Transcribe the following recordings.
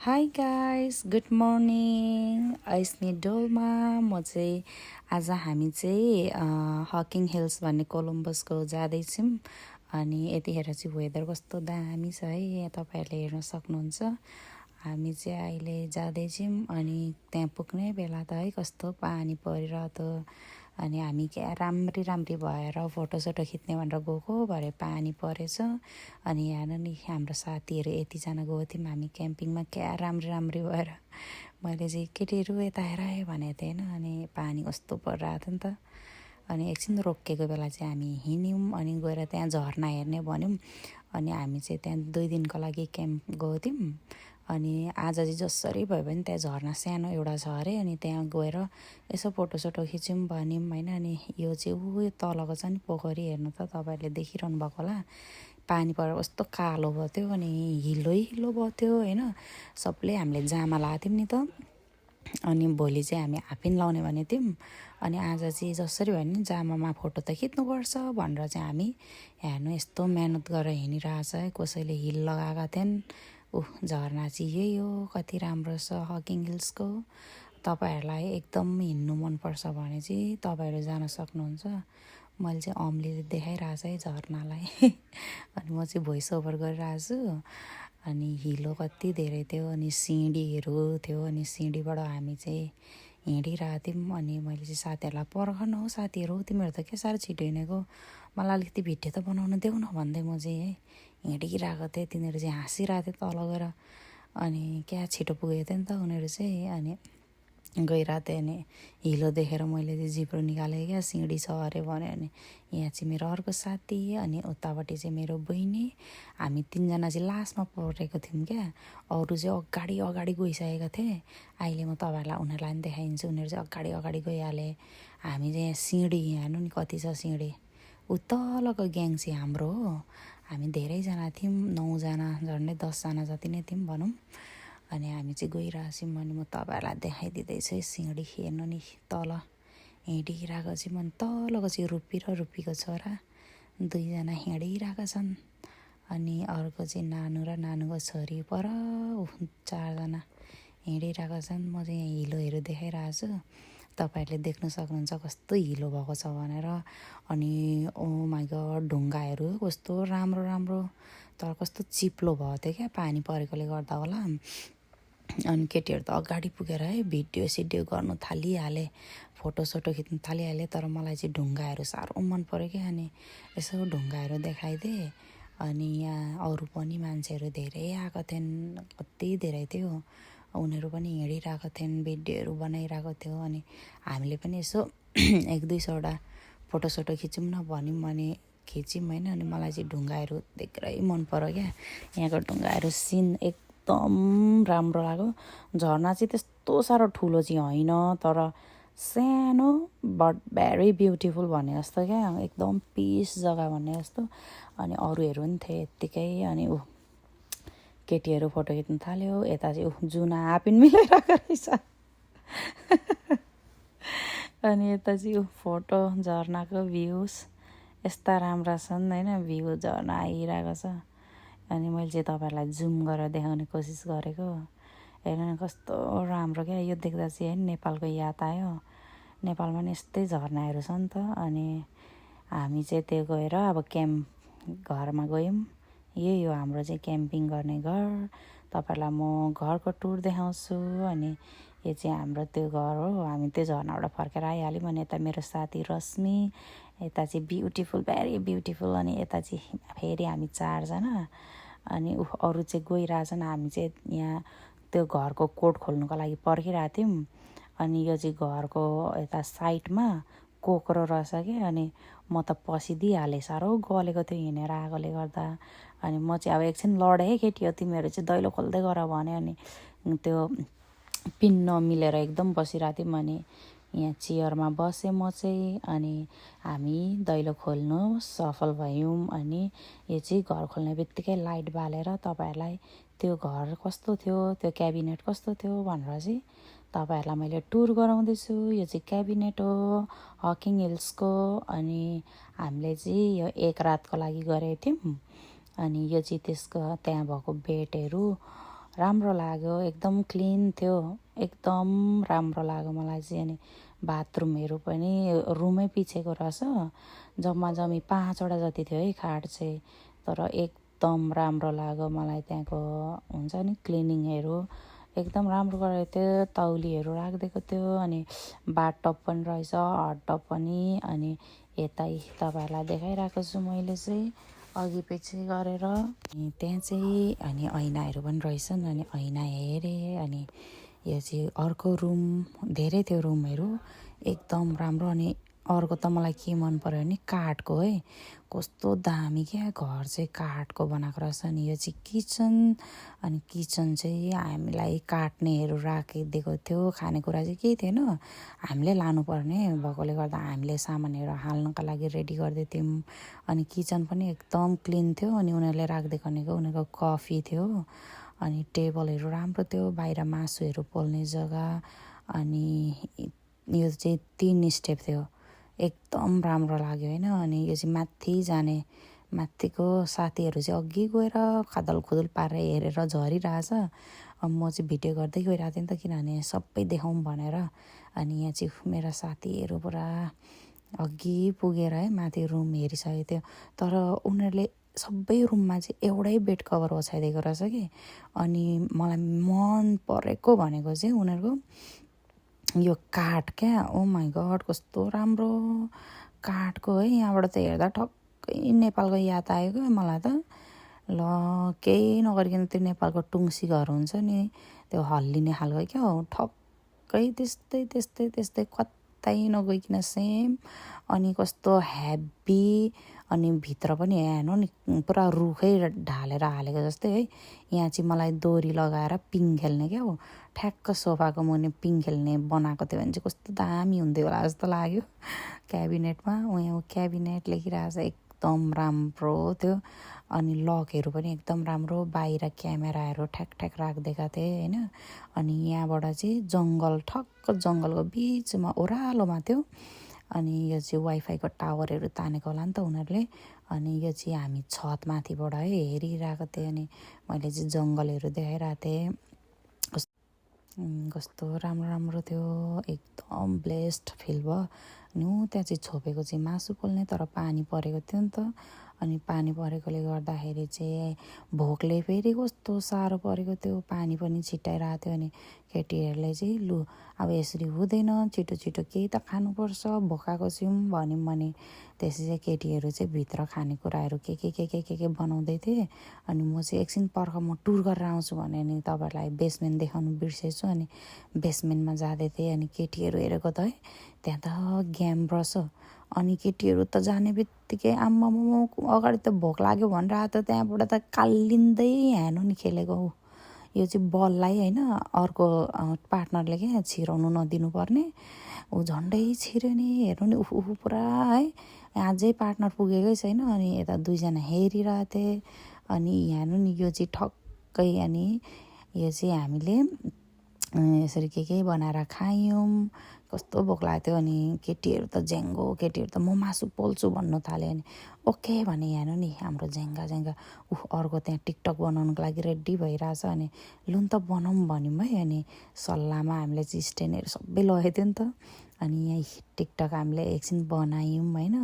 High guys, good morning. Aishni Dolma म चाहिँ आज हामी चाहिँ हकिङ हिल्स भन्ने कोलम्बसको जाँदैछौँ। अनि यतिखेर चाहिँ वेदर कस्तो दामी छ है, तपाईँहरूले हेर्न सक्नुहुन्छ। हामी चाहिँ अहिले जाँदैछौँ अनि त्यहाँ पुग्ने बेला त है कस्तो पानी परिरहेको। अनि हामी क्या राम्री भएर फोटोसोटो खिच्ने भनेर गएको भरे पानी परेछ। अनि यहाँ नि हाम्रो साथीहरू यतिजना गएको थियौँ हामी क्याम्पिङमा, क्या राम्री भएर मैले चाहिँ केटीहरू यता हेर भनेको थिएँ होइन। अनि पानी कस्तो परिरहेको थियो नि त। अनि एकछिन रोकिएको बेला चाहिँ हामी हिँड्यौँ अनि गएर त्यहाँ झर्ना हेर्ने भन्यौँ। अनि हामी चाहिँ त्यहाँ 2 दिनको लागि क्याम्प गएको थियौँ। अनि आज चाहिँ जसरी भयो भने त्यहाँ झर्ना सानो एउटा छ अरे। अनि त्यहाँ गएर यसो फोटोसोटो खिच्यौँ भन्यौँ होइन। अनि यो चाहिँ तलको छ नि पोखरी, हेर्नु त तपाईँहरूले देखिरहनु भएको होला। पानी परेर कस्तो कालो भयो थियो अनि हिलो भयो थियो होइन। सबले हामीले जामा लगाएको थियौँ नि त। अनि भोलि चाहिँ हामी हाफप्यान्ट लाउने भनेको थियौँ। अनि आज चाहिँ जसरी भयो नि जामामा फोटो त खिच्नुपर्छ भनेर चाहिँ हामी हेर्नु यस्तो मेहनत गरेर हिँडिरहेछ है। कसैले हिल लगाएका थिएन्। झर्ना चाहिँ यही हो, कति राम्रो छ हकिङ हिल्सको। तपाईँहरूलाई एकदम हिँड्नु मनपर्छ भने चाहिँ तपाईँहरू जान सक्नुहुन्छ। मैले चाहिँ अम्लीले देखाइरहेछ है झर्नालाई अनि म चाहिँ भोइस ओभर गरिरहेको छु। अनि हिलो कति धेरै थियो अनि सिँढीहरू थियो। अनि सिँढीबाट हामी चाहिँ हिँडिरहेको थियौँ। अनि मैले चाहिँ साथीहरूलाई पर्खनु हो साथीहरू, तिमीहरू त के साह्रो छिटो हिँडेको, मलाई अलिकति भिडियो त बनाउनु देऊ न भन्दै म चाहिँ है हिँडिरहेको थिएँ। तिनीहरू चाहिँ हाँसिरहेको थियो तल गएर। अनि क्या छिटो पुगेको थियो नि त उनीहरू चाहिँ। अनि गइरहेको थिएँ अनि हिलो देखेर मैले चाहिँ जिब्रो निकालेँ क्या, सिँढी छ अरे भन्यो। अनि यहाँ चाहिँ मेरो अर्को साथी अनि उतापट्टि चाहिँ मेरो बहिनी, हामी 3जना चाहिँ लास्टमा परेको थियौँ क्या। अरू चाहिँ अगाडि गइसकेको थिएँ। अहिले म तपाईँहरूलाई उनीहरूलाई पनि देखाइदिन्छु। उनीहरू चाहिँ अगाडि गइहाले। हामी चाहिँ यहाँ सिँढी, हेर्नु नि कति छ सिँढी। तलको ग्याङ चाहिँ हाम्रो हो। हामी धेरैजना थियौँ, 9जना, झन्डै 10जना जति नै थियौँ भनौँ। अनि हामी चाहिँ गइरहेछौँ। अनि म तपाईँहरूलाई देखाइदिँदैछु है सिँढी, हेर्नु नि तल हिँडिरहेको चाहिँ। अनि तलको चाहिँ रुपी र रुपीको छोरा 2जना हिँडिरहेका छन्। अनि अर्को चाहिँ नानु र नानुको छोरी पर 4जना हिँडिरहेका छन्। म चाहिँ यहाँ हिलोहरू देखाइरहेको छु, तपाईँहरूले देख्न सक्नुहुन्छ कस्तो हिलो भएको छ भनेर। अनि ओ माई गड, ढुङ्गाहरू कस्तो राम्रो तर कस्तो चिप्लो भएको थियो क्या, पानी परेकोले गर्दा होला। अनि केटीहरू त अगाडि पुगेर है भिडियो सिडियो गर्नु थालिहाले, फोटोसोटो खिच्नु थालिहाले। तर मलाई चाहिँ ढुङ्गाहरू साह्रो मन पऱ्यो क्या। अनि यसो ढुङ्गाहरू देखाइदिएँ। अनि यहाँ अरू पनि मान्छेहरू धेरै आएको थिएन, कति धेरै थियो। उनीहरू पनि हिँडिरहेको थिएन, भिडियोहरू बनाइरहेको थियो। अनि हामीले पनि यसो 1-2 फोटोसोटो खिचौँ न भन्यौँ। अनि खिच्यौँ होइन। अनि मलाई चाहिँ ढुङ्गाहरू देख्दै मन पऱ्यो क्या। यहाँको ढुङ्गाहरू सिन एकदम राम्रो लाग्यो। झर्ना चाहिँ त्यस्तो साह्रो ठुलो चाहिँ होइन, तर सानो बट भेरी ब्युटिफुल भने जस्तो क्या, एकदम पिस जग्गा भन्ने जस्तो। अनि अरूहरू पनि थिए यत्तिकै। अनि केटीहरू फोटो खिच्नु थाल्यो। यता चाहिँ जुना हाफप्यान्ट मिलाइरहेको रहेछ अनि यता चाहिँ फोटो झर्नाको भ्युज यस्ता राम्रा छन् होइन, भ्यू झर्ना आइरहेको छ। अनि मैले चाहिँ तपाईँहरूलाई जुम गरेर देखाउने कोसिस गरेको। हेर्नु न कस्तो राम्रो क्या। यो देख्दा चाहिँ है नेपालको याद आयो। नेपालमा नि यस्तै झर्नाहरू छ नि त। अनि हामी चाहिँ त्यो गएर अब क्याम्प घरमा गयौँ। यही हो हाम्रो चाहिँ क्याम्पिङ गर्ने घर। तपाईँहरूलाई म घरको टुर देखाउँछु। अनि यो चाहिँ हाम्रो त्यो घर हो। हामी त्यो झर्नाबाट फर्केर आइहाल्यौँ। अनि यता मेरो साथी रश्मि, यता चाहिँ ब्युटिफुल, भेरी ब्युटिफुल। अनि यता चाहिँ फेरि हामी 4जना। अनि अरू चाहिँ गइरहेछन्। हामी चाहिँ यहाँ त्यो घरको कोड खोल्नुको लागि पर्खिरहेको थियौँ। अनि यो चाहिँ घरको यता साइडमा कोक्रो रहेछ कि। अनि म त पसिदिइहालेँ, साह्रो गलेको थियो हिँडेर आएकोले गर्दा। अनि म चाहिँ अब एकछिन लडेँ है केटी हो, तिमीहरू चाहिँ दैलो खोल्दै गर भन्यो। अनि त्यो पिन नमिलेर एकदम बसिरहेको थियौँ। अनि यहाँ चेयरमा बसेँ म चाहिँ। अनि हामी दैलो खोल्नु सफल भयौँ। अनि यो चाहिँ घर खोल्ने बित्तिकै लाइट बालेर तपाईँहरूलाई त्यो घर कस्तो थियो, त्यो क्याबिनेट कस्तो थियो भनेर चाहिँ तपाईँहरूलाई मैले टुर गराउँदैछु। यो चाहिँ क्याबिनेट हो हकिङ हिल्सको। अनि हामीले चाहिँ यो 1 रातको लागि गरेको थियौँ। अनि यो चाहिँ त्यसको त्यहाँ भएको बेडहरू राम्रो लाग्यो, एकदम क्लिन थियो, एकदम राम्रो लाग्यो मलाई चाहिँ। अनि बाथरुमहरू पनि रुमै पछिको रहेछ, जम्मा जम्मी 5वटा जति थियो है खाट चाहिँ, तर एकदम राम्रो लाग्यो मलाई। त्यहाँको हुन्छ नि क्लिनिङहरू एकदम राम्रो गरेको थियो, तौलीहरू राखिदिएको थियो, अनि बाथटब पनि रहेछ, हट टब पनि। अनि यतै तपाईँहरूलाई देखाइरहेको छु मैले चाहिँ अघि पछि गरेर। अनि त्यहाँ चाहिँ अनि ऐनाहरू पनि रहेछन्, अनि ऐना हेरेँ। अनि यो चाहिँ अर्को रुम, धेरै थियो रुमहरू, एकदम राम्रो। अनि अर्को त मलाई के मन पर्यो भने काठको है, कस्तो दामी क्या घर चाहिँ काठको बनाएको रहेछ। अनि यो चाहिँ किचन, अनि किचन चाहिँ हामीलाई काट्नेहरू राखिदिएको थियो, खानेकुरा चाहिँ केही थिएन, हामीले लानुपर्ने भएकोले गर्दा हामीले सामानहरू हाल्नका लागि रेडी गरिदिएको थियौँ। अनि किचन पनि एकदम क्लिन थियो। अनि उनीहरूले राखिदिएको भनेको उनीहरूको कफी थियो, अनि टेबलहरू राम्रो थियो, बाहिर मासुहरू पोल्ने जग्गा। अनि यो चाहिँ 3 स्टेप थियो, एकदम राम्रो लाग्यो होइन। अनि यो चाहिँ माथि जाने, माथिको साथीहरू चाहिँ अघि गएर खादलखुदुल पारेर हेरेर झरिरहेछ। अब म चाहिँ भिडियो गर्दै गइरहेको थिएँ नि त, किनभने सबै देखाउँ भनेर। अनि यहाँ चाहिँ मेरा साथीहरू पुरा अघि पुगेर है माथि रुम हेरिसकेको थियो, तर उनीहरूले सबै रुममा चाहिँ एउटै बेड कभर ओछ्याइदिएको रहेछ कि। अनि मलाई मन परेको भनेको चाहिँ उनीहरूको यो काठ क्या, ओ माई गड कस्तो राम्रो काठको है। यहाँबाट त हेर्दा ठक्कै नेपालको याद आयो क्या मलाई त। ल केही नगरिकन त्यो नेपालको टुङ्सी घर हुन्छ नि, त्यो हल्लिने खालको क्या हो, ठक्कै त्यस्तै त्यस्तै त्यस्तै, कतै नगइकन सेम। अनि कस्तो हेभी, अनि भित्र पनि हेर्नु नि पुरा रुखै ढालेर हालेको जस्तै है। यहाँ चाहिँ मलाई डोरी लगाएर पिङ खेल्ने क्या हो, ठ्याक्क सोफाको मुनि पिङ खेल्ने बनाएको थियो भने चाहिँ कस्तो दामी हुन्थ्यो होला जस्तो लाग्यो। क्याबिनेटमा यहाँ क्याबिनेट लेखिरहेको छ, एकदम राम्रो थियो। अनि लकहरू पनि एकदम राम्रो, बाहिर क्यामेराहरू ठ्याक ठ्याक राखिदिएका थिए होइन। अनि यहाँबाट चाहिँ जङ्गल, ठक्क जङ्गलको बिचमा ओह्रालोमा थियो। अनि यो चाहिँ वाइफाईको टावरहरू तानेको होला नि त उनीहरूले। अनि यो चाहिँ हामी छतमाथिबाट है हेरिरहेको थिएँ। अनि मैले चाहिँ जङ्गलहरू देखाइरहेको थिएँ, कस्तो राम्रो राम्रो थियो, एकदम ब्लेस्ड फिल भयो। अनि त्यहाँ चाहिँ छोपेको चाहिँ मासु पोल्ने, तर पानी परेको थियो नि त। अनि पानी परेकोले गर्दाखेरि चाहिँ भोकले फेरि कस्तो साह्रो परेको थियो, पानी पनि छिटाइरहेको थियो। अनि केटीहरूले चाहिँ लु अब यसरी हुँदैन, छिटो छिटो केही त खानुपर्छ, भोकाएको छौँ भन्यौँ भने त्यसै चाहिँ केटीहरू चाहिँ भित्र खानेकुराहरू के बनाउँदै थिएँ। अनि म चाहिँ एकछिन पर्ख म टुर गरेर आउँछु भने अनि तपाईँहरूलाई बेसमेन्ट देखाउनु बिर्सेछु। अनि बेसमेन्टमा जाँदै थिएँ, अनि केटीहरू हेरेको त है त्यहाँ त गेम रहेछ। अनि केटीहरू त जाने बित्तिकै आम्मामा अगाडि त भोक लाग्यो भनेर आएको त त्यहाँबाट त कालिँदै हेर्नु नि खेलेको। यो चाहिँ बललाई होइन अर्को पार्टनरले क्या छिराउनु नदिनुपर्ने, ऊ झन्डै छिर्यो नि, हेर्नु नि उफु पुरा है, अझै पार्टनर पुगेकै छैन। अनि यता 2जना हेरिरहेको थिएँ। अनि हेर्नु नि यो चाहिँ ठक्कै, अनि यो चाहिँ हामीले यसरी के बनाएर खायौँ, कस्तो भोक लागेको थियो। अनि केटीहरू त झ्याङ्गो, केटीहरू त म मासु पोल्छु भन्नु थाल्यो। अनि ओके भने हेर्नु नि हाम्रो झ्याङ्गा अर्को त्यहाँ टिकटक बनाउनुको लागि रेडी भइरहेछ। अनि लु त बनाऊँ भन्यौँ है। अनि सल्लाहमा हामीले चाहिँ स्ट्यान्डहरू सबै लगेको थियो नि त। अनि यहाँ टिकटक हामीले एकछिन बनायौँ होइन,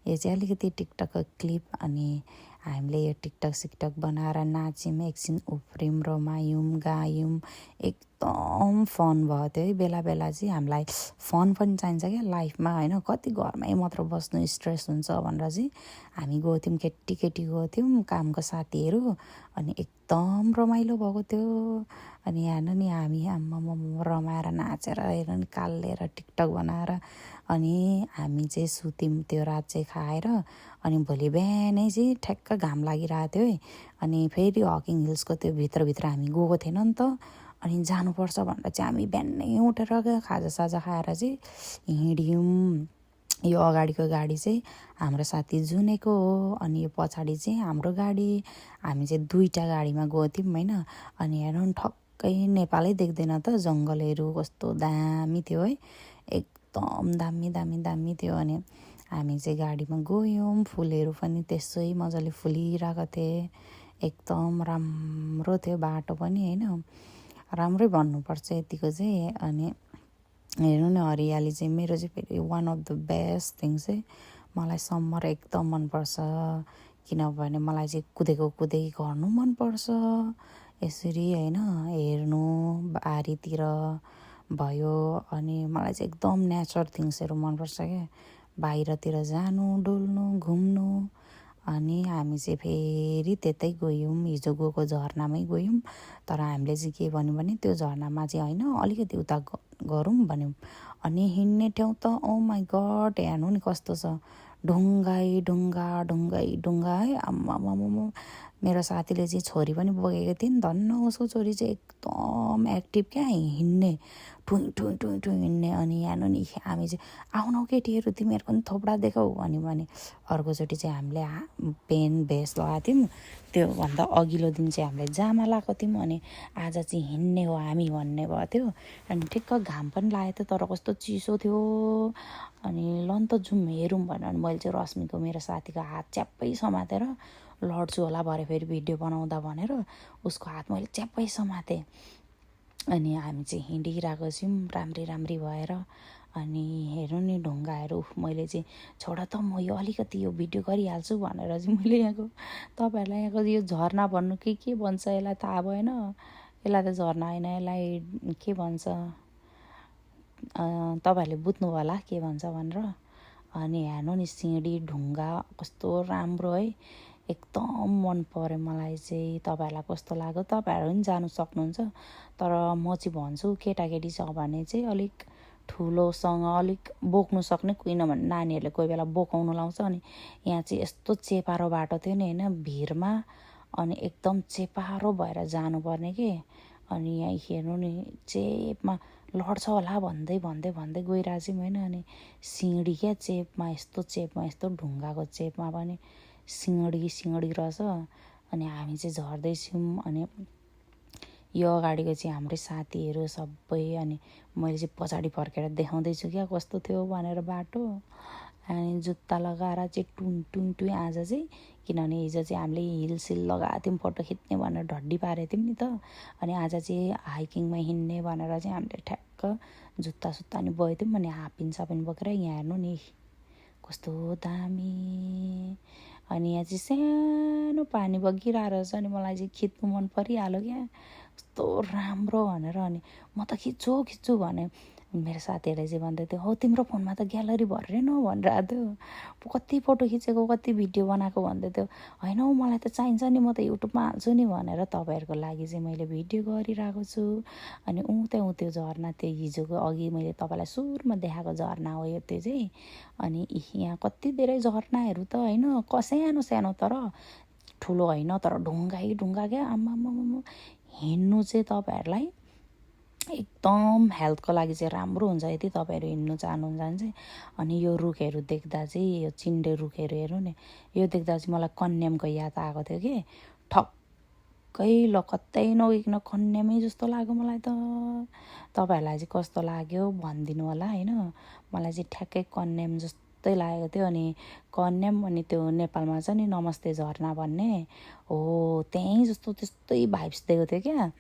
यो चाहिँ अलिकति टिकटकको क्लिप। अनि हामीले यो टिकटक सिकटक बनाएर नाच्यौँ, एकछिन उफ्रियौँ, रमायौँ, गायौँ, एकदम फन भयो थियो है। बेला बेला चाहिँ हामीलाई फन पनि चाहिन्छ क्या लाइफमा होइन, कति घरमै मात्र बस्नु स्ट्रेस हुन्छ भनेर चाहिँ हामी गएको थियौँ, केटी केटी गएको थियौँ, कामको साथीहरू। अनि एकदम रमाइलो भएको थियो। अनि हेर्नु नि हामी आम्मामा रमाएर नाचेर हेर्नु नि कालेर टिकटक बनाएर। अनि हामी चाहिँ सुत्यौँ त्यो रात चाहिँ खाएर। अनि भोलि बिहानै चाहिँ ठ्याक्क घाम लागिरहेको थियो है। अनि फेरि हकिङ हिल्सको त्यो भित्रभित्र हामी गएको थिएन नि त। अनि जानुपर्छ भनेर चाहिँ हामी बिहानै उठेर खाजासाजा खाएर चाहिँ हिँड्यौँ। यो अगाडिको गाडी चाहिँ हाम्रो साथी जुनेको हो, अनि यो पछाडि चाहिँ हाम्रो गाडी। हामी चाहिँ 2टा गाडीमा गएको थियौँ होइन। अनि हेर्नु नि ठक्कै नेपालै देख्दैन त, जङ्गलहरू कस्तो दामी थियो है, एकदम दामी दामी दामी थियो। अनि हामी चाहिँ गाडीमा गयौँ, फुलहरू पनि त्यसै मजाले फुलिरहेको थिए, एकदम राम्रो थियो बाटो पनि होइन, राम्रै भन्नुपर्छ यतिको चाहिँ। अनि हेर्नु न हरियाली चाहिँ मेरो चाहिँ फेरि one of the best thing चाहिँ मलाई समर एकदम मनपर्छ, किनभने मलाई चाहिँ कुदेको गर्नु मनपर्छ यसरी होइन, हेर्नु बारीतिर भयो। अनि मलाई चाहिँ एकदम नेचर थिङ्सहरू मनपर्छ क्या, बाहिरतिर जानु डुल्नु घुम्नु। अनि हामी चाहिँ फेरि त्यतै गयौँ, हिजो गएको झरनामै गयौँ। तर हामीले चाहिँ के भन्यौँ भने त्यो झरनामा चाहिँ होइन अलिकति उता गरौँ भन्यौँ। अनि हिँड्ने ठाउँ त ओ माई गड हेर्नु नि कस्तो छ, ढुङ्गा है आम्मामामा। मेरो साथीले चाहिँ छोरी पनि बोकेको थियो नि, धन्न उसको छोरी चाहिँ एकदम एक्टिभ क्या, हिँड्ने टुइ हिँड्ने। अनि हेर्नु नि हामी चाहिँ आउनु केटीहरू तिमीहरूको पनि थोपडा देखाऊ भने अर्कोचोटि चाहिँ हामीले पेन भेस्ट लगाएको थियौँ, त्योभन्दा अघिल्लो दिन चाहिँ हामीले जामा लगाएको थियौँ। अनि आज चाहिँ हिँड्ने हो हामी भन्ने भएको थियो। अनि ठिक्क घाम पनि लागेको थियो, तर कस्तो चिसो थियो। अनि लन त जाउँ हेरौँ भनेर मैले चाहिँ रश्मिको मेरो साथीको हात च्याप्पै समातेर लड्छु होला भरे फेरि भिडियो बनाउँदा भनेर उसको हात मैले च्याप्पै समातेँ। अनि हामी चाहिँ हिँडिरहेको छौँ राम्री भएर। अनि हेर्नु नि ढुङ्गाहरू, मैले चाहिँ छोडा त म यो अलिकति यो भिडियो गरिहाल्छु भनेर चाहिँ मैले यहाँको तपाईँहरूलाई यहाँको यो झरना भन्नु के भन्छ यसलाई थाहा भएन, यसलाई त झरना होइन, यसलाई के भन्छ तपाईँहरूले बुझ्नु होला के भन्छ भनेर। अनि हेर्नु नि सिँढी ढुङ्गा कस्तो राम्रो है, एकदम मन पर्यो मलाई चाहिँ। तपाईँहरूलाई कस्तो लाग्यो, तपाईँहरू पनि जानु सक्नुहुन्छ। तर म चाहिँ भन्छु केटाकेटी छ भने चाहिँ अलिक ठुलोसँग अलिक बोक्नु सक्ने, किनभने नानीहरूले कोही बेला बोकाउनु लाउँछ। अनि यहाँ चाहिँ यस्तो चेपारो बाटो थियो नि होइन भिरमा, अनि एकदम चेपारो भएर जानुपर्ने के। अनि यहाँ हेर्नु नि चेपमा लड्छ होला भन्दै गइरहेको छौँ होइन। अनि सिँढी क्या चेपमा यस्तो ढुङ्गाको चेपमा पनि सिँढी रहेछ। अनि हामी चाहिँ झर्दैछौँ। अनि यो अगाडिको चाहिँ हाम्रै साथीहरू सबै। अनि मैले चाहिँ पछाडि फर्केर देखाउँदैछु क्या कस्तो थियो भनेर बाटो। अनि जुत्ता लगाएर चाहिँ टुङ आज चाहिँ, किनभने हिजो चाहिँ हामीले हिल लगाएको थियौँ फोटो खिच्ने भनेर ढड्डी पारेको थियौँ नि त। अनि आज चाहिँ हाइकिङमा हिँड्ने भनेर चाहिँ हामीले ठ्याक्क जुत्ता नि बोकेको थियौँ। अनि हाफिन बोकेर यहाँ हेर्नु नि कस्तो दामी। अनि यहाँ चाहिँ सानो पानी बगिरहेको छ। अनि मलाई चाहिँ खिच्नु मन परिहाल्यो क्या, कस्तो राम्रो भनेर। अनि म त खिच्छु भने मेरो साथीहरूले चाहिँ भन्दै थियो हो तिम्रो फोनमा त ग्यालरी भरेन भनिरहेको थियो, कति फोटो खिचेको कति भिडियो बनाएको भन्दै थियो। होइन हौ मलाई त चाहिन्छ नि, म त युट्युबमा हाल्छु नि भनेर तपाईँहरूको लागि चाहिँ मैले भिडियो गरिरहेको छु। अनि त्यो झरना, त्यो हिजोको अघि मैले तपाईँलाई सुरुमा देखाएको झरना हो यो त्यो चाहिँ। अनि यहाँ कति धेरै झरनाहरू त होइन सानो तर ठुलो होइन, तर ढुङ्गा क्या आम्मामा। हिँड्नु चाहिँ तपाईँहरूलाई एकदम हेल्थको लागि चाहिँ राम्रो हुन्छ यदि तपाईँहरू हिँड्नु चाहनुहुन्छ भने चाहिँ। अनि यो रुखहरू देख्दा चाहिँ, यो चिन्डे रुखहरू हेर्नु नि, यो देख्दा चाहिँ मलाई कन्यामको याद आएको थियो कि ठक्कै कतै नगइकन कन्यामै जस्तो लाग्यो मलाई त। तपाईँहरूलाई चाहिँ कस्तो लाग्यो भनिदिनु होला होइन। मलाई चाहिँ ठ्याक्कै कन्याम जस्तै लागेको थियो। अनि कन्याम अनि त्यो नेपालमा छ नि नमस्ते झरना भन्ने हो, त्यहीँ जस्तो त्यस्तै भाइब्स दिएको थियो क्या।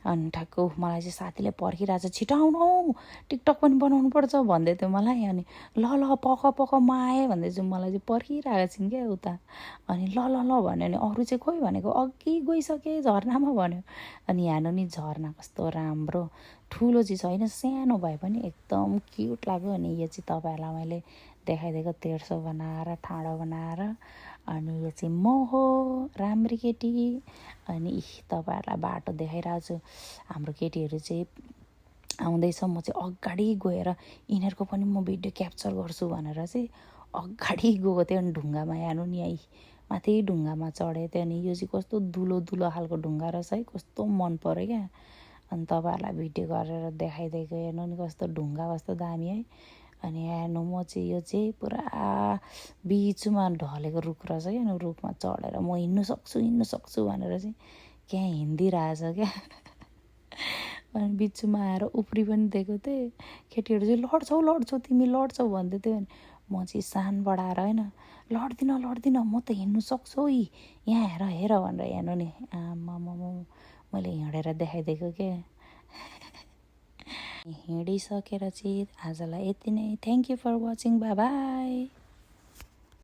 अनि ठ्याक्क मलाई चाहिँ साथीले पर्खिरहेको छ, छिटो आउनु हौ टिकटक पनि बनाउनु पर्छ भन्दै थियो मलाई। अनि ल पक म आएँ भन्दै चाहिँ मलाई चाहिँ पर्खिरहेको छिन् क्या उता। अनि ल भन्यो। अनि अरू चाहिँ खोइ भनेको अघि गइसकेँ झरनामा भन्यो। अनि हेर्नु नि झरना कस्तो राम्रो, ठुलो चाहिँ छैन सानो भए पनि एकदम क्युट लाग्यो। अनि यो चाहिँ तपाईँहरूलाई मैले देखाइदिएको तेर्सो बनाएर ठाडो बनाएर। अनि यो चाहिँ म हो राम्री केटी। अनि तपाईँहरूलाई बाटो देखाइरहेको छु। हाम्रो केटीहरू चाहिँ आउँदैछ, म चाहिँ अगाडि गएर यिनीहरूको पनि म भिडियो क्याप्चर गर्छु भनेर चाहिँ अगाडि गएको थियो। अनि ढुङ्गामा हेर्नु नि है माथि ढुङ्गामा चढेको थियो। अनि यो चाहिँ कस्तो दुलो खालको ढुङ्गा रहेछ है, कस्तो मन पऱ्यो क्या। अनि तपाईँहरूलाई भिडियो गरेर देखाइदिएको हेर्नु नि कस्तो ढुङ्गा कस्तो दामी है। अनि हेर्नु म चाहिँ यो चाहिँ पुरा बिचमा ढलेको रुख रहेछ क्या। अनि रुखमा चढेर म हिँड्नु सक्छु भनेर चाहिँ क्या हिँडिरहेछ क्या। अनि बिचमा आएर उफ्री पनि दिएको थिएँ, केटीहरू चाहिँ लड्छौ तिमी लड्छौ भन्दै थियो। अनि म चाहिँ सान बढाएर होइन लड्दिनँ म त हिँड्नु सक्छु है यहाँ हेर भनेर हेर्नु नि आमामा मैले हिँडेर देखाइदिएको क्या हिँडिसकेर चाहिँ आजलाई यति नै thank you for watching by